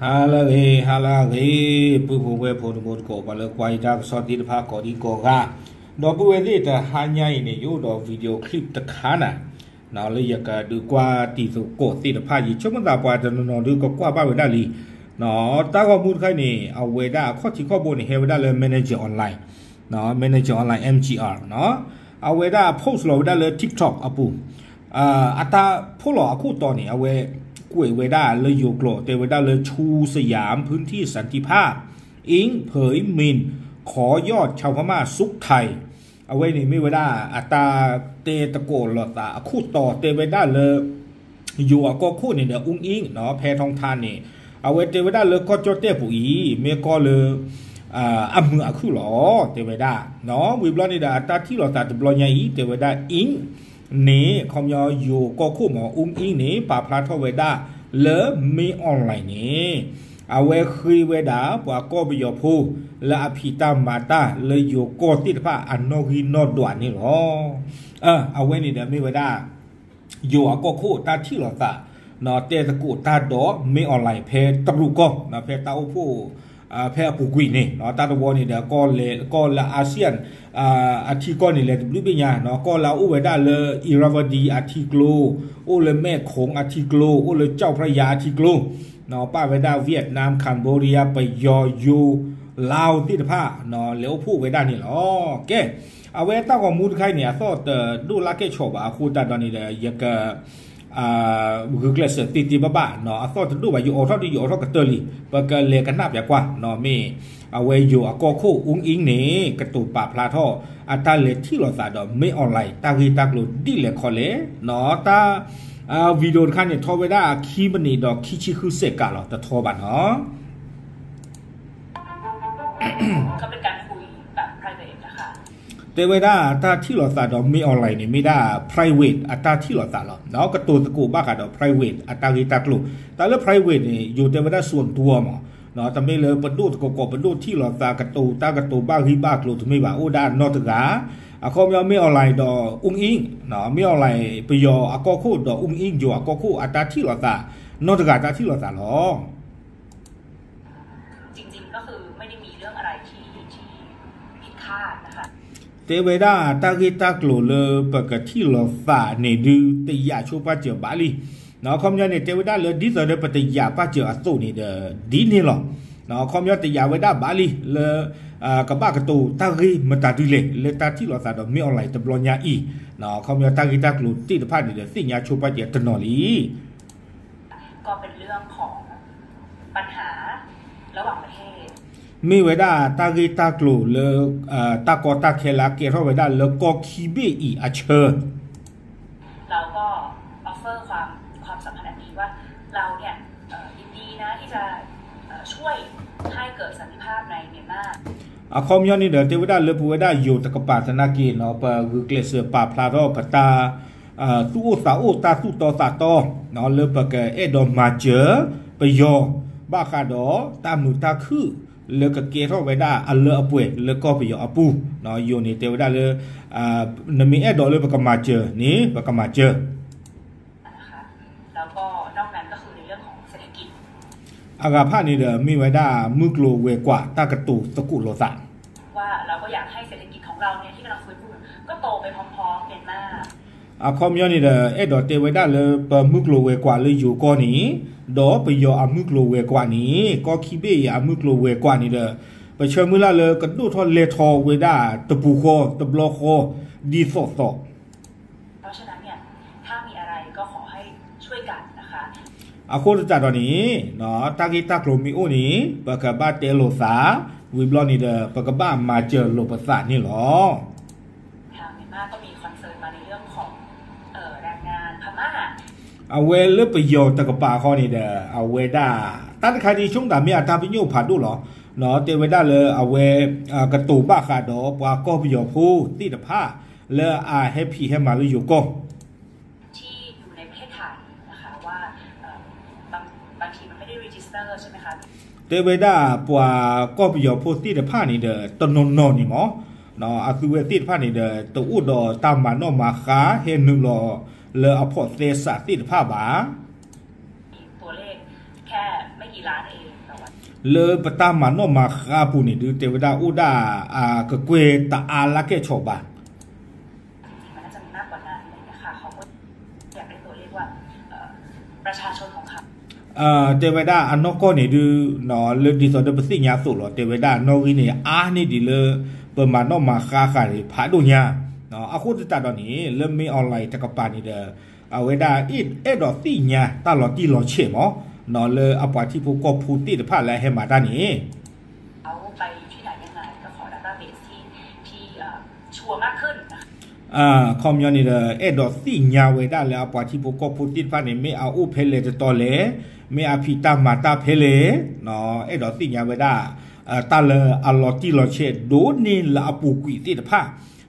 ဟါလၢအဂ့ၤ, ဟါလၢအဂ့ၤ, ပုၢ်ဖိဝဲၢ်ဖိတံၤသကိး ပှၤလၢကွၢ်ယတၢ်ကစီၣ်သ့ၣ်တဖၣ်ကိးဒံကိးဂၤ, ဒီပုၢ်ဝဲၢ်သ့ၣ် တဟါညါအံၤန့ၣ် ယအိၣ်ဒီး video clip တခါနၤ, လၢယကဒုးကွၢ်တံၤသကိးသ့ၣ်တဖၣ် ယဆိကမိၣ်သးပှၤတနီၤနီၤဒုးကကွၢ်ဘၣ်ဝဲဒၣ်လံ. တၢ်ဂီၤမူတခါအံၤန့ၣ် အဝဲဒၣ်အခီၣ်ထံးခီၣ်ဘိန့ၣ် ဟဲဝဲဒၣ်လၢ Manager Online, Manager Online MGR အဝဲဒၣ် post လီၤဝဲဒၣ်လၢ TikTok အပူၤ, အတၢ် post လီၤအခိၣ်တီန့ၣ် အဝဲကွဲးဝဲဒၣ်လၢယိၤကျိာ် တဲဝဲဒၣ်လၢ ชูสยามพื้นที่สันติภาพ อิ๊งเผยหมิ่น ขอยอดชาวพม่าซุกไทย အဝဲန့ၣ်မ့ၢ်ဝဲဒၣ်အတၢ်တဲသကိးလိာ်သးအခိၣ်တီ တဲဝဲဒၣ်လၢ ယိၤအကီၢ်ခိၣ်န့ၣ်ဒီး အူအ့ၣ် ဖဲထီထါန့ၣ် အဝဲတဲဝဲဒၣ်လၢကီၢ်ကၠီၣ်တဲၣ်ပူၤအံၤ မ့ၢ်ကီၢ်လၢ အမုာ်အခုၣ်လီၤ တဲဝဲဒၣ်, ဝံၤဘျီန့ၣ်ဒီး အတၢ်ထံၣ်လိာ်သးတဘျီညါအံၤ တဲဝဲဒၣ် အ့ၣ်န့ၣ် ခီပညီယိၤကီၢ်ခိၣ်မ့ၢ် အူအ့ၣ်န့ၣ် ပာ်ဖျါထီၣ်ဝဲဒၣ်လၢ မင်းအောင်လှိုင် န့ၣ် အဝဲဃ့ဝဲဒၣ် ပှၤကီၢ်ပယီၤဖိ လၢအဖံးတၢ်မၤတၢ်လၢယိၤကီၢ်သ့ၣ်တဖၣ်အနီၣ်ဂံၢ်နီၣ်ဒွးန့ၣ်လီၤ. အဝဲန့ၣ်ဒီးမ့ၢ်ဝဲဒၣ် ယိၤအကီၢ်ခိၣ်တၢ်ထံၣ်လိာ်သး တဲသကိးတၢ်ဒီး မင်းအောင်လှိုင် ဖဲတရူးကီၢ် ဖဲတၢ်အိၣ်ဖှိၣ် ဖဲအပူၤကွံာ်န့ၣ် တၢ်တဝီန့ၣ်ဒီး ကီၢ်လၢ ကီၢ်လၢ ASEAN အထံကီၢ်န့ၣ် လဲၤတဘျုးဘ့ၣ်ညါ ကီၢ်လၢအအိၣ်ဝဲဒၣ်လၢ Irrawaddy အထံကျိ, အိၣ်လၢ မဲၣ်ခိၣ် အထံကျိ, အိၣ်လၢ ကၠီၣ်ဖြယၤ အထံကျိ, ပာ်ဝဲဒၣ် Vietnam, Cambodia, ပယီၤ, ယိၤ, လၢၣ်သ့ၣ်တဖၣ် လဲၤအိၣ်ဖှိၣ်ဝဲဒၣ်န့ၣ်လီၤ. ကဲ အဝဲတၢ်ဂီၤမူတခါအံၤန့ၣ် အသီၣ်တဒိၣ်လၢ်ကဲၣ်ဆိးဘၣ် အဃိသတးဒီးန့ၣ်ဒီး ယက ဂုာ်ကျဲးစၢးသ့သ့ဘၣ်ဘၣ် အသီၣ်တဒိၣ်ဘၣ် ယအိးထီၣ်ဒ်ယအိးထီၣ်ကတၢၢ်လံ ပကလဲၤကနၣ်ပၠးကွၢ် မ့ၢ်အဝဲယိၤအကီၢ်ခိၣ် အူအ့ၣ် န့ၣ် ကတိၤပာ်ဖျါထီၣ် အတၢ်လဲၤထံၣ်လိာ်သးဒီး မင်းအောင်လှိုင် တၢ်ဂ့ၢ်တၢ်ကျိၤဒ်လဲၣ်ခီလဲၣ် တၢ် video တခါန့ၣ် ထီဝဲဒၣ်ခံမံးနံးဒီးခံဆံဃုစဲးကးလီၤ တထီဘၣ်နီၤ တဲဝဲဒၣ်တၢ်ထံၣ်လိာ်သးဒီး မင်းအောင်လှိုင် န့ၣ် မ့ၢ်ဒၣ် private အတၢ်ထံၣ်လိာ်သးလီၤ. ကတိၤသကိးဘၣ်ဃးဒီး private အတၢ်ဂ့ၢ်တၢ်ကျိၤ တၢ်လၢ private န့ၣ် ယိၤတဲဝဲဒၣ် ส่วนตัว မး တမ့ၢ်လၢပဒိၣ်သကိးကိး ပဒိၣ်ထံၣ်လိာ်သး ကတိၤတၢ်ကတိၤဘၣ်ဂံၢ်ဘၣ်ကျိၤတမ့ၢ်ဘၣ် အိၣ်ဒၣ်နီတဂၤ အခီပညီ မင်းအောင်လှိုင် ဒီး အူအ့ၣ် မင်းအောင်လှိုင် ပယီၤအကီၢ်ခိၣ်ဒီး အူအ့ၣ် ယိၤအကီၢ်ခိၣ် အတၢ်ထံၣ်လိာ်သး နီတဂၤတၢ်ထံၣ်လိာ်သးလီၤ. จริงๆก็คือไม่ได้มีเรื่องอะไรที่ที่ผิดคาดนะคะ တဲဝဲဒၣ်တၢ်ဂ့ၢ်တၢ်ကျိၤလၢပကထံၣ်လိာ်သးန့ၣ် ဒုးတယာ်ဆိပာ်စၢၤဘၣ်လံ. အခီပညီန့ၣ် တဲဝဲဒၣ်လၢဒ်သိးဒီးပတယာ်ပာ်စၢၤအသိးန့ၣ်ဒီး ဒ်န့ၣ်လီၤ. အခီပညီတယာ်ဝဲဒၣ်ဘၣ်လံ လၢကဘၣ်ကတိၤတၢ်ဂ့ၢ်မတၤဒုလဲၣ် လၢတၢ်ထံၣ်လိာ်သးဒီး မင်းအောင်လှိုင် တဘျီညါအံၤ အခီပညီတၢ်ဂ့ၢ်တၢ်ကျိၤသ့ၣ်တဖၣ်န့ၣ်ဒီး သ့ၣ်ညါဆိပာ်စၢၤတနီၤလံ. ก็เป็นเรื่องของ ปัญหาระหว่างประเทศ မ့ၢ်ဝဲဒၣ်တၢ်ဂ့ၢ်တၢ်ကျိၤလၢ တၢ်ကီတၢ်ခဲလၢအကဲထီၣ်ဝဲဒၣ်လၢကီၢ်ခံဘ့ၣ်အံၤအဆၢ เราก็ offer ความความสัมพันธ์อันนี้ว่าเราเนี่ยเอ่อยินดีนะที่จะเอ่อช่วยให้เกิดสันติภาพในเมียนมา အခီပညီန့ၣ်ဒီး တဲဝဲဒၣ်လၢပဝဲဒၣ်ယိၤတကပၤသနာ်က့နီၤ ပဂုာ်ကျဲးစၢးပာ်ဖျါထီၣ်ပတၢ် သူၣ်အိၣ်သးအိၣ်တၢ်သူၣ်တီသးတီ လၢပကအဲၣ်ဒိးမၤစၢၤပယီၤ ဘၣ်ဃးဒီးတၢ်မုာ်တၢ်ခုၣ် လၢကကဲထီၣ်ဝဲဒၣ်အလၢအပှဲၤလၢကီၢ်ပယီၤအပူၤ, ယိၤန့ၣ်တဲဝဲဒၣ်လၢ နမ့ၢ်အဲၣ်ဒိးလၢပကမၤစၢၤန့ၣ် ပကမၤစၢၤ แล้วก็นอกนั้นก็คือในเรื่องของเศรษฐกิจ အဂၤဖၣ်န့ၣ်ဒီး မ့ၢ်ဝဲဒၣ်မုၢ်ကျိၤဝဲၤကွာ်တၢ်ကတိၤသကိးလိာ်သး ว่าเราก็อยากให้เศรษฐกิจของเราเนี่ยที่กำลังฟื้นฟูก็โตไปพร้อมๆเมียนมา အခီပညီန့ၣ်ဒီး အဲၣ်ဒိးတဲဝဲဒၣ်လၢပမုၢ်ကျိၤဝဲၤကွာ်လၢယိၤကီၢ်န့ၣ် ဒီးပယီၤအမုၢ်ကျိၤဝဲၤကွာ်န့ၣ် ကီၢ်ခံဘ့ၣ်အံၤအမုၢ်ကျိၤဝဲၤကွာ်န့ၣ်ဒီး ပဆၢမုၢ်လၢ်လၢကဒိၣ်ထီၣ်လဲၤထီၣ်ဝဲဒၣ်တပူၤဃီတဘျီဃီ ဒ်သိးသိး เพราะฉะนั้นเนี่ย ถ้ามีอะไรก็ขอให้ช่วยกันนะคะ အဃိသတးဒီးန့ၣ် တၢ်ဂ့ၢ်တၢ်ကျိၤမ့ၢ်အိၣ်န့ၣ် ပကဘၣ်တဲလိာ်သး ဝံၤဘျီန့ၣ်ဒီး ပကဘၣ်မၤစၢၤလိာ်ပသးန့ၣ်လီၤ. ทางเมียนมาก็มีคอนเซิร์นมาในเรื่องของเอ่อแรงงานพม่า အဝဲလၢပယီၤတကပၤဃီန့ၣ်ဒီး အဝဲဒၣ် တၢ်တခါဒ်ဆိကမိၣ်သးမ့ၢ်အတၢ်ပညိၣ်ဖးဒိၣ်လီၤ. တဲဝဲဒၣ်လၢအဝဲ ကတိၤဘၣ်ဃးဒီးပှၤကီၢ်ပယီၤဖိသ့ၣ်တဖၣ် လၢအဟဲဖံးဟဲမၤလၢယိၤကီၢ် ที่อยู่ในประเทศไทยนะคะว่าเอ่อบางบางทีมันไม่ได้ register ใช่ไหมคะ တဲဝဲဒၣ်ပှၤကီၢ်ပယီၤဖိသ့ၣ်တဖၣ်န့ၣ်ဒီး တနီၤနီၤန့ၣ်မး အသုဝဲသ့ၣ်တဖၣ်န့ၣ်ဒီး တအိၣ်ဒီးတၢ်မၤနီၣ်မၤဃါ ဟဲနုာ်လီၤလၢအဖိးသဲစးသ့ၣ်တဖၣ်ဘၣ် ตัวเลขแค่ไม่กี่ล้านเอง လၢပတၢ်မၤနီၣ်မၤဃါအပူၤန့ၣ်ဒုး တဲဝဲဒၣ်အိၣ်ဒၣ် ကကွဲၢ်တအါလၢကဲၣ်ဆိးဘၣ်. တဲဝဲဒၣ်အနီၢ်ကီၢ်န့ၣ်ဒုး လၢဒ်သိးဒီးပသ့ၣ်ညါအသိးလီၤ တဲဝဲဒၣ်နီၣ်ဂံၢ်န့ၣ် အါန့ၢ်ဒံးလၢပမၤနီၣ်မၤဃါဃာ်န့ၣ် ဖးဒိၣ်ညါ. အဃိသတးဒီးန့ၣ် လၢမ့ၢ် online တကပၤန့ၣ်ဒီး အဝဲဒၣ်အဲၣ်ဒိးသ့ၣ်ညါတၢ်လီၤတံၢ်လီၤဆဲးမး လၢအပှၤထံဖိကီၢ်ဖိသ့ၣ်တဖၣ်လၢအဟဲမၤတၢ်န့ၣ် အခီပညီန့ၣ်ဒီး အဲၣ်ဒိးသ့ၣ်ညါဝဲဒၣ်လၢ အပှၤထံဖိကီၢ်ဖိသ့ၣ်တဖၣ်န့ၣ် မ့ၢ်အအိၣ်ဖဲလဲၣ်တတီလဲၣ်, မ့ၢ်အဖံးတၢ်မၤတၢ်ဖဲလဲၣ်, အဲၣ်ဒိးသ့ၣ်ညါဝဲဒၣ် တၢ်လၢအလီၤတံၢ်လီၤဆဲးဒိၣ်န့ၢ်လၢအပူၤကွံာ်သ့ၣ်တဖၣ်.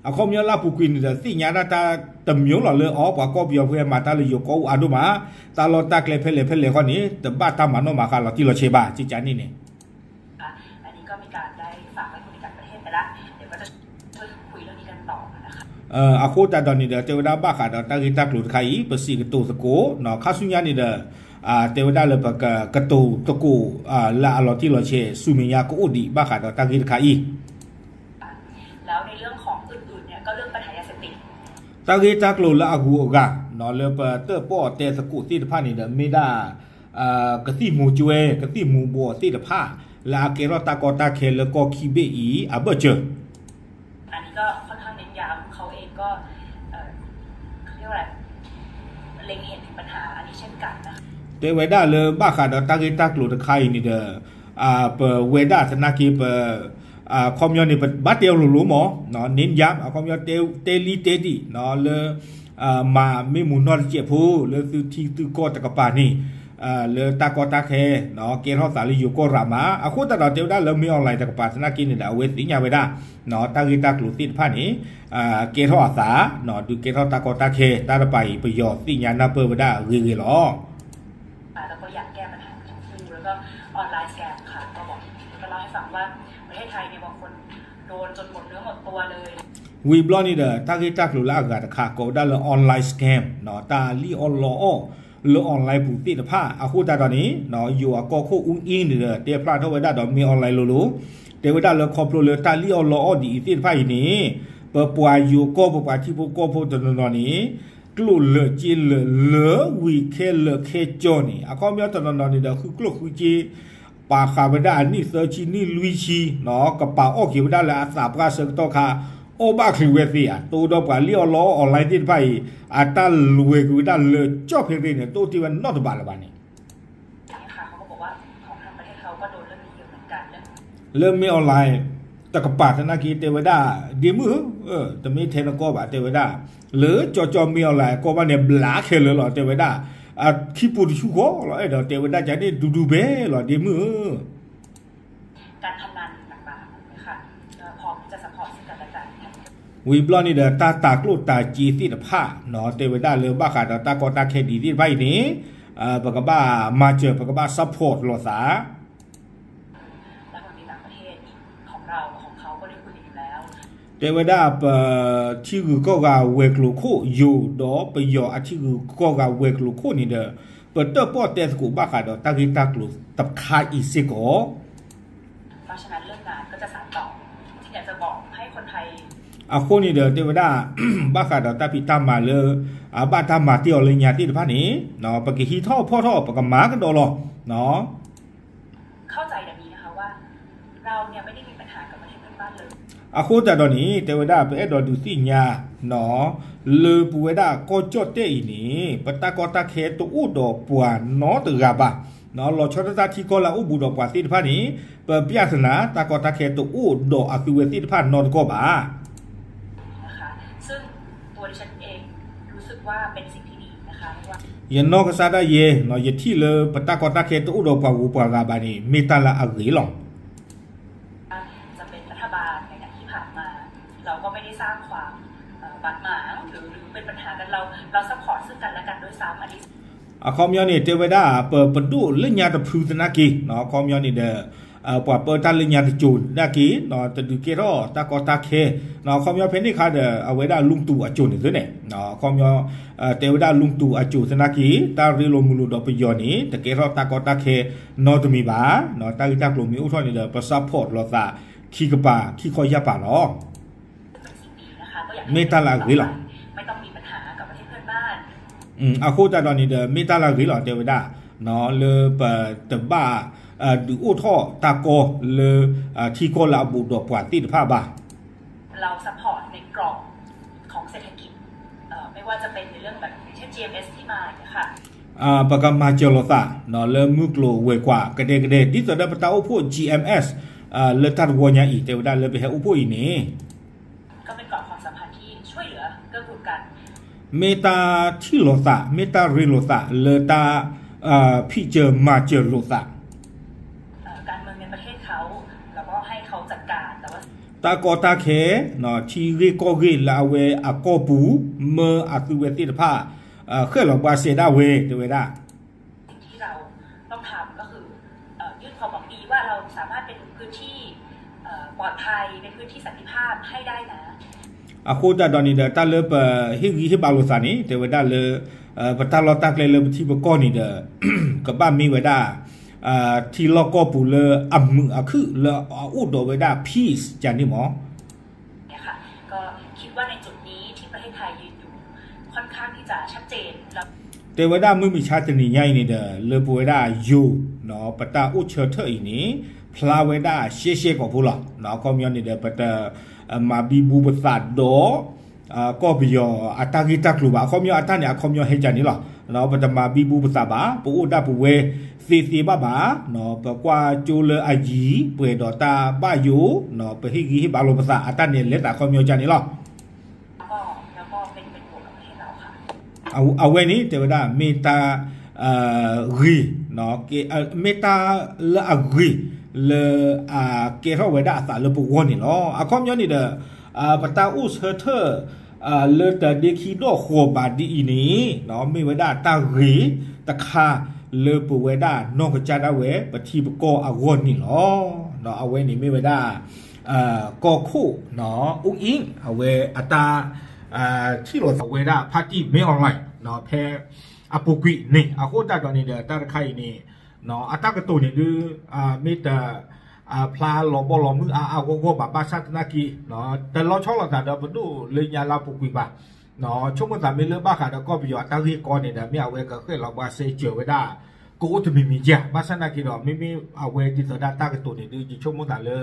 အခီပညီလၢအပူၤကွံာ်န့ၣ်ဒီး သ့ၣ်ညါဒၣ်တၢ်တမံၤလီၤလၢ အီ ပှၤကီၢ်ပယီၤဖိဟဲမၤတၢ်လၢယိၤကီၢ်အိၣ်အါဒိၣ်မး, တၢ်လီၢ်တၢ်ကျဲဖဲလဲၣ်ဖဲလဲၣ်ဃီန့ၣ် တဘၣ်တၢ်မၤနီၣ်မၤဃါလီၤတံၢ်လီၤဆဲးဘၣ် ကကန့ၣ်န့ၣ် အဃိသတးဒီးန့ၣ်ဒီး တဲဝဲဒၣ်ဘၣ်ဃးဒီးတၢ်ဂ့ၢ်တၢ်ကျိၤတခါအံၤ ပစံးကတိၤသကိး ခါဆူညါန့ၣ်ဒီး တဲဝဲဒၣ်လၢပကကတိၤသကိး လၢအလီၤတံၢ်လီၤဆဲးဆူမဲာ်ညါကအိၣ်ဒံး ဘၣ်ဃးဒီးတၢ်ဂ့ၢ်တခါအံၤ တၢ်ဂ့ၢ်တၢ်ကျိၤလၢအဂုၤအဂၤ လၢပတၢၣ်ပီၣ်တဲသကိးသ့ၣ်တဖၣ်န့ၣ်ဒီး မ့ၢ်ဒၣ် ကသံၣ်မူၤကွဲ ကသံၣ်မူၤဘှီးသ့ၣ်တဖၣ် လၢအကဲထီၣ်တၢ်ကီတၢ်ခဲလၢကီၢ်ခံဘ့ၣ်အံၤ အဘၢၣ်စၢၤ တဲဝဲဒၣ်လၢဘၣ်ဃးဒီးတၢ်ဂ့ၢ်တၢ်ကျိၤတခါအံၤန့ၣ်ဒီး ပဝဲဒၣ်သနာ်က့ ပ ခီပညီန့ၣ် ပဘၣ်တဲအီၤလိၤလိၤမး န့ယါ အခီပညီ တဲလံတဲဒံး လၢ မၤမ့ၢ်မူၤနီၢ်တစဲးဖိ လၢသုထံသုကီၢ်တကပၤန့ၣ် လၢတၢ်ကီတၢ်ခဲ ကဲထီၣ်သးလၢယိၤကီၢ်ရးမး အဃိသတးဒီးတဲဝဲဒၣ်လၢမ့ၢ် online တကပၤသနာ်က့န့ၣ်ဒီး အဝဲသ့ၣ်ညါဝဲဒၣ် တၢ်ဂ့ၢ်တၢ်ကျိၤသ့ၣ်တဖၣ်န့ၣ် ကဲထီၣ်အသး ဒုးကဲထီၣ်တၢ်ကီတၢ်ခဲ တၢ်တပၤအံၤ ပယီၤသ့ၣ်ညါနၢ်ပၢၢ်ဝဲဒၣ်ဂ့ၤဂ့ၤလီၤ. ဝံၤဘျီန့ၣ်ဒီး တၢ်ဂ့ၢ်တၢ်ကျိၤလၢအဂၤတခါ ကိးဝဲဒၣ်လၢ online scam တၢ်လံၣ်အီၣ်လီအီၣ်လၢ online ပူၤသ့ၣ်တဖၣ် အဃိသတးဒီးန့ၣ် ယိၤအကီၢ်ခိၣ်အူအ့ၣ်န့ၣ်ဒီး တဲဖျါထီၣ်ဝဲဒၣ်ဒီးမ့ၢ် online လိၤလိၤ တဲဝဲဒၣ်လၢခီဖျိလၢတၢ်လံၣ်အီၣ်လီအီၣ်ဒ်အံၤသ့ၣ်တဖၣ်အံၤန့ၣ် ပပှၤယိၤကီၢ် ပပှၤထံဖိကီၢ်ဖိတနီၤနီၤန့ၣ် ကျိၣ်လၢာ်စ့လၢာ်လၢဝံၤခဲလၢာ်ခဲကၠီန့ၣ် အခီပညီတနီၤနီၤန့ၣ်ဒီး ဃုကျိၣ်ဃုစ့ ပာ်ဃာ်ဝဲဒၣ်အနံၣ်သၢဆံ နံၣ်လွံၢ်ဆံ ကပာ်အီၣ်က့ၤဝဲဒၣ်လၢအသးပှၢ်ဆၢကတီၢ်ခါ အီၣ်ဘၣ်ချုးဝဲသ့ဧါ တအိၣ်ဒီးပှၤလံၣ်အီၣ်လီအီၣ် online သ့ၣ်တဖၣ်အံၤ အတၢ်လွဲၤကွံာ်ဝဲဒၣ်လၢာ်ကၠီၣ်ဖဲသ့န့ၣ် တအိၣ်တ့ၢ်ဝဲနီတဘးလၢၤဘၣ်န့ၣ် လၢမ့ၢ် online တကပၤသနာ်က့တဲဝဲဒၣ် ဒ့မုၣ်ဧၢ, တမ့ၢ်ထဲနကီၢ်ဘၣ် တဲဝဲဒၣ် လၢကၠီကၠီမ့ၢ် online ကီၢ်ဘၣ်န့ၣ် ဘျးခဲလၢာ်လီၤ တဲဝဲဒၣ် အခံပူၤတဆူၣ်ဃီလီၤ အဲၣ်ဒိးတဲဝဲဒၣ်ကန့ၣ် ဒူဒူဘဲလီၤ ဒ့မုၣ်ဧၢ. ဝံၤဘျီန့ၣ်ဒီး တၢ်တၤကျိၣ်တၤစ့သ့ၣ်တဖၣ် တဲဝဲဒၣ်လၢဘၣ်ဃးဒီးတၢ်ကီတၢ်ခဲဒ်သ့ၣ်တဖၣ်အံၤန့ၣ် ပကဘၣ်မၤစၢၤ ပကဘၣ် support လိာ်သး တဲဝဲဒၣ်ပထံဂုၤကီၢ်ဂၤဝဲၤကျိၤခိၣ် ယိၤဒီးပယီၤအထံဂုၤကီၢ်ဂၤဝဲၤကျိၤခိၣ်န့ၣ်ဒီး ပတၢၣ်ပီၣ်တဲသကိးဘၣ်ဃးဒီးတၢ်ဂ့ၢ်တၢ်ကျိၤတခါအံၤစ့ၢ်ကီး အဃိန့ၣ်ဒီးတဲဝဲဒၣ် ဘၣ်ဃးဒီးတၢ်ဖံးတၢ်မၤလၢ အဘၣ်တၢ်မၤတ့ၢ်အီၤလၢညါသ့ၣ်တဖၣ်န့ၣ် ပကဟံးထီၣ်ဖီၣ်ထီၣ် ပကမၤကဒီးလီၤ အဃိသတးဒီးန့ၣ် တဲဝဲဒᣣ် ပအဲၣ်ဒိးဒုးသ့ၣ်ညါ လၢပဝဲဒၣ်ကီၢ်ကၠီၣ်တဲၣ်အံၤန့ၣ် ပတၢ်ကီတၢ်ခဲတအိၣ်ဒီးပှၤနီတဂၤဘၣ်. လီၤဆီဒၣ်တၢ်ထံကီၢ်လၢအအိၣ်ဘူးဒီးပှၤသ့ၣ်တဖၣ်န့ၣ် ပပြဿနာ တၢ်ကီတၢ်ခဲတအိၣ်ဒီးအသုဝဲသ့ၣ်တဖၣ်နီတကီၢ်ဘၣ်. ယနီၢ်ကစၢ်ဒၣ်ယဲ ယထံၣ်လၢပတၢ်ကီတၢ်ခဲတအိၣ်ဒီးပှၤဂုၤပှၤဂၤဘၣ်န့ၣ် မ့ၢ်တၢ်လၢအဂ့ၤလီၤ. အခီပညီန့ၣ် တဲဝဲဒၣ် ပပဒိၣ်လၢညါတဖုသနာ်က့ အခီပညီန့ၣ်ဒီး ပှၤပၢတၢ်လၢညါတစိၤနာ်က့ တဒုးကဲထီၣ်တၢ်ကီတၢ်ခဲ, အခီပညီဖဲန့ၣ်အခါဒီး အဝဲဒၣ်လူတူအစိၤန့ၣ်သ့န့ၣ်, အခီပညီ တဲဝဲဒၣ်လူတူအစိၤသနာ်က့ တၢ်ရ့လိာ်မုာ်လိာ်ဒီးပယီၤန့ၣ် တကဲထီၣ်တၢ်ကီတၢ်ခဲနီတမံၤဘၣ်, တၢ်ဂ့ၢ်တၢ်ကျိၤမ့ၢ်အိၣ်ထီၣ်န့ၣ်ဒီး ပ support လိာ်သးခံကပၤခံခီယၢ်ပၤလီၤ. မ့ၢ်တၢ်လၢအဂ့ၤလီၤ. အဃိသတးဒီးန့ၣ်ဒီး မ့ၢ်တၢ်လၢအဂ့ၤလီၤ တဲဝဲဒၣ်, လၢပတဘၣ် ဒုးအိၣ်ထီၣ်တၢ်ကီလၢ ထံကီၢ်လၢအဘူးဒီးပှၤသ့ၣ်တဖၣ်ဘၣ်. ပကမၤစၢၤလိာ်သး လၢမုၢ်ကျိၤဝဲၤကွာ်ကဒဲကဒဲ ဒ်သိးဒီးပတၢ်အိၣ်ဖှိၣ် G M S လၢတၢ်တဝီညါအံၤ တဲဝဲဒၣ်လၢပဟဲအိၣ်ဖှိၣ်အံၤန့ၣ် မ့ၢ်တၢ်ထံၣ်လိာ်သး မ့ၢ်တၢ်ရ့လိာ်သး လၢတၢ် ဖံးစၢၤမၤစၢၤလိာ်သး တၢ်ကီတၢ်ခဲ ထံဂ့ၢ်ကီၢ်ဂ့ၢ်လၢအဝဲအကီၢ်ပူၤ မၢအသုဝဲသ့ၣ်တဖၣ် ဃဲၣ်လီၤဘှါစဲဒၣ်ဝဲ တဲဝဲဒၣ် အဃိသတးဒီးန့ၣ်ဒီး တၢ်လၢပဟ့ၣ်ဂံၢ်ဟ့ၣ်ဘါလိာ်သးန့ၣ် တဲဝဲဒၣ်လၢ ပတၢ်လီၢ်တၢ်ကျဲလၢပထံပကီၢ်န့ၣ်ဒီး ကဘၣ်မ့ၢ်ဝဲဒၣ် ထံလီၢ်ကီၢ်ပူၤလၢအမုာ်အခုၣ်လၢအအိၣ်ဒီးဝဲဒၣ် peace ကန့ၣ်မး တဲဝဲဒၣ်မုၢ်မဆါတနံၤညါအံၤန့ၣ်ဒီး လၢပဝဲဒၣ်ယိၤ ပတၢ်အိၣ်ဆၢထၢၣ်အံၤန့ၣ် ဖျါဝဲဒၣ်ရှဲရှဲကိာ်ဖိလီၤ. အခီပညီန့ၣ်ဒီး ပတမၤဘံဘူပသးဒီး ကီၢ်ပယီၤအတၢ်ဂ့ၢ်တၢ်ကျိၤဘၣ်. အခီပညီအတၢ်န့ၣ် အခီပညီဟဲကန့ၣ်လီၤ. ပတမၤဘံဘူပသးဘၣ်, ပအိၣ်ဒၣ်ပဝဲသ့သ့ဘၣ်ဘၣ်, ပကွၢ်ကၠိလၢအယံၤ ပှဲၤဒီးတၢ်ဘၣ်ယိၣ်, ပဟ့ၣ်ဂံၢ်ဟ့ၣ်ဘါလိာ်ပသး အတၢ်န့ၣ်လဲၤသးအခီပညီကန့ၣ်လီၤ. အဝဲန့ၣ် တဲဝဲဒၣ်မ့ၢ်တၢ်ဂ့ၤ, မ့ၢ်တၢ်လၢအဂ့ၤ လၢအကဲထီၣ်ဝဲဒၣ်အသးလၢပဂီၢ်န့ၣ်လီၤ. အခီပညီန့ၣ်ဒီး ပတၢ်အိၣ်ဆၢထၢၣ် လၢတၢ်ဒ့ခံဒီၣ်ဃီၤဘၣ်ဒ်အံၤန့ၣ် မ့ၢ်ဝဲဒၣ်တၢ်ဂ့ၤတခါ လၢပဝဲဒၣ်နီၢ်ကစၢ်ဒၣ်ဝဲ ပထံပကီၢ်အဂီၢ်န့ၣ်လီၤ. အဝဲန့ၣ်မ့ၢ်ဝဲဒၣ် ကီၢ်ခိၣ် အူအ့ၣ် အဝဲအတၢ် ထံၣ်လိာ်သးဝဲဒၣ် ဖါတံၢ်မ့ၢ် online ဖဲအပူၤကွံာ်န့ၣ် အဃိသတးဒီးန့ၣ်ဒီး တၢ်တခါအံၤန့ၣ် အတၢ်ကတိၤန့ၣ်ဒုး မ့ၢ်တ ဖျါလီၤဘီလီၤမုၢ်အါအါဂီၢ်ဂီၢ်ဘၣ် ဘၣ်ဆၣ်သနာ်က့ တလီၤဆီလိာ်သးဒီးပဒိၣ်လၢညါလၢအပူၤကွံာ်ဘၣ်. ဆိကမိၣ်သးမ့ၢ်လၢဘၣ်ဃးဒီးကီၢ်ပယီၤအတၢ်ဂ့ၢ်ကီန့ၣ်ဒီး မ့ၢ်အဝဲကဃဲၣ်လီၤဘှါစဲစၢၤဝဲဒၣ် ကအိၣ်တမံၤမံၤကၢ် ဘၣ်ဆၣ်သနာ်က့ဒီး မ့မ့ၢ်အဝဲဒ်သိးဒၣ်တၢ်ကတိၤန့ၣ်ဒုး ယဆိကမိၣ်သးလၢ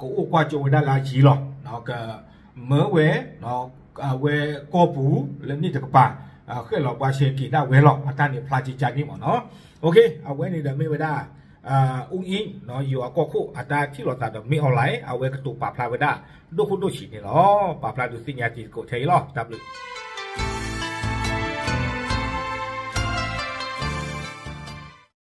ကအိၣ်ကွၢ်ကၠိဝဲဒၣ်လၢအယံၤလီၤ. ကမၢဝဲ အဝဲကီၢ်ပူၤလၢန့ၣ်တကပၤ ဃဲၣ်လီၤဘှါစဲက့ၤဒၣ်ဝဲလီၤ. အတၢ်န့ၣ်ဖျါကကန့ၣ်မ့ၢ်နီၤ. အဝဲန့ၣ်ဒီးမ့ၢ်ဝဲဒၣ် အူအ့ၣ် ယိၤအကီၢ်ခိၣ်အတၢ်ထံၣ်လိာ်သးဒီးမ့ၢ် online အဝဲကတိၤပာ်ဖျါဝဲဒၣ် ဒိၣ်ခိၣ်ဒိၣ်ဆံးန့ၣ်လီၤ. ပာ်ဖျါဒုးသ့ၣ်ညါတံၤသကိးထဲအံၤလီၤ. တၢ်ဘျုး